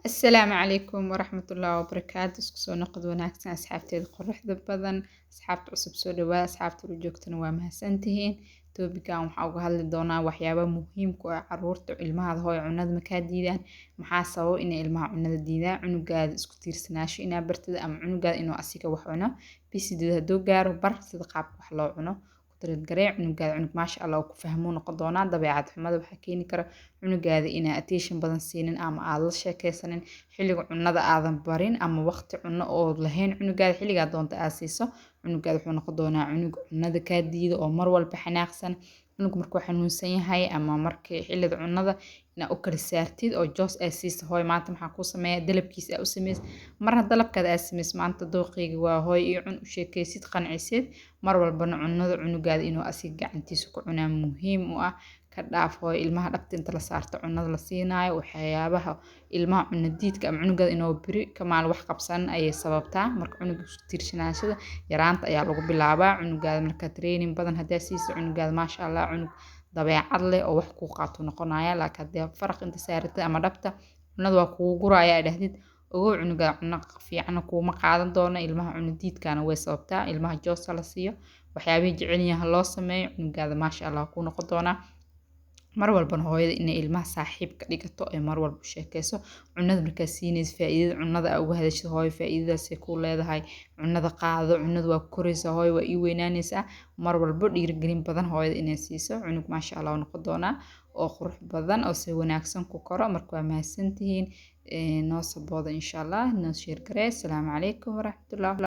Asalaamu calaykum waraxmatullaahi wabarakaatu. Isku soo noqod wanaagsan, asxaabteeda quruxda badan, asxaabta cusub soo dhawaada, asxaabta u joogtana waa mahadsantihiin. Topic-gan waxaa uga hadli doonaa waxyaaba muhiimka u ah caruurta ilmahaada. Hooyo, cunada makaa diidaan? Maxaa sababa inay ilmaha cunada diidaan? Cunugaada isku tiirsanaasho inaa bartid ama cunugaada inuu asiga wax cuno bisideed hadduu gaaro, bar sida qaabka wax loo cuno, ku talingaree cunugaada. Cunug maasha Allah ku fahmuu noqon doonaa. Dabeecad xumada waxaa keeni kara cunugaada inaa attention badan siinin ama aad la sheekeysanin xilliga cunada, aadan barin ama waqti cuno oo lahayn cunugaada, xilligaa doonta aad siiso. Cunugaada wuxuu noqon doonaa cunug cunada kaa diida oo mar walba xanaaqsan. Cunug markuu xanuunsan yahay ama markii xilliga cunada inaa u kala saartid oo choice aad siiso: "Hooy, maanta maxaa kuu sameeya?" Dalabkiisa aa u sameysid, marna dalabkaada aad sameysid: "Maanta dooqeyga waa hooy iyo cun." U sheekeysid, qancisid. Mar walbana cunada cunugaada inuu asiga gacantiisa ku cunaa muhiim u ah. Ka dhaaf, hooy, ilmaha dhabta inta la saarto cunada la siinaayo. Waxyaabaha ilmaha cuna diidka ama cunugaada inuu beri ka maalin wax qabsanin ayay sababtaa. Marka cunuga isku tiirsanaashada yaraanta ayaa lagu bilaabaa. Cunugaada marka training badan haddaa siiso, cunugaada maasha Allah cunug dabeecad leh oo wax kuu qaato noqonaya. Laakiin haddii faraq inta saaratid ama dhabta cunada waa kugu guraya ay dhahdid, ogow cunugaada cuno fiican kuuma qaadan doono. Ilmaha cuna diidkana way sababtaa. Ilmaha choice la siiyo, waxyaabihii jecel yahay loo sameeyo, cunugaada maasha Allah kuu noqon doonaa. Mar walbana hooyada inay ilmaha saaxiib ka dhigato ee mar walba u sheekeyso, cunada markaa siinaysa faa'iidada cunada aa uga hadashid: "Hooyo, faa'iidadaasay kuu leedahay, cunada qaado, cunada waa ku koraysaa, hooyo waa ii weynaanaysaa." Mar walbo dhiirigelin badan hooyada inay siiso, cunug maasha Allah noqon doonaa oo qurux badan oo si wanaagsan ku koro. Marka waa mahadsantihiin, noo sabooda insha Allah, noo share garee. Asalaamu calaykum waraxmatullah.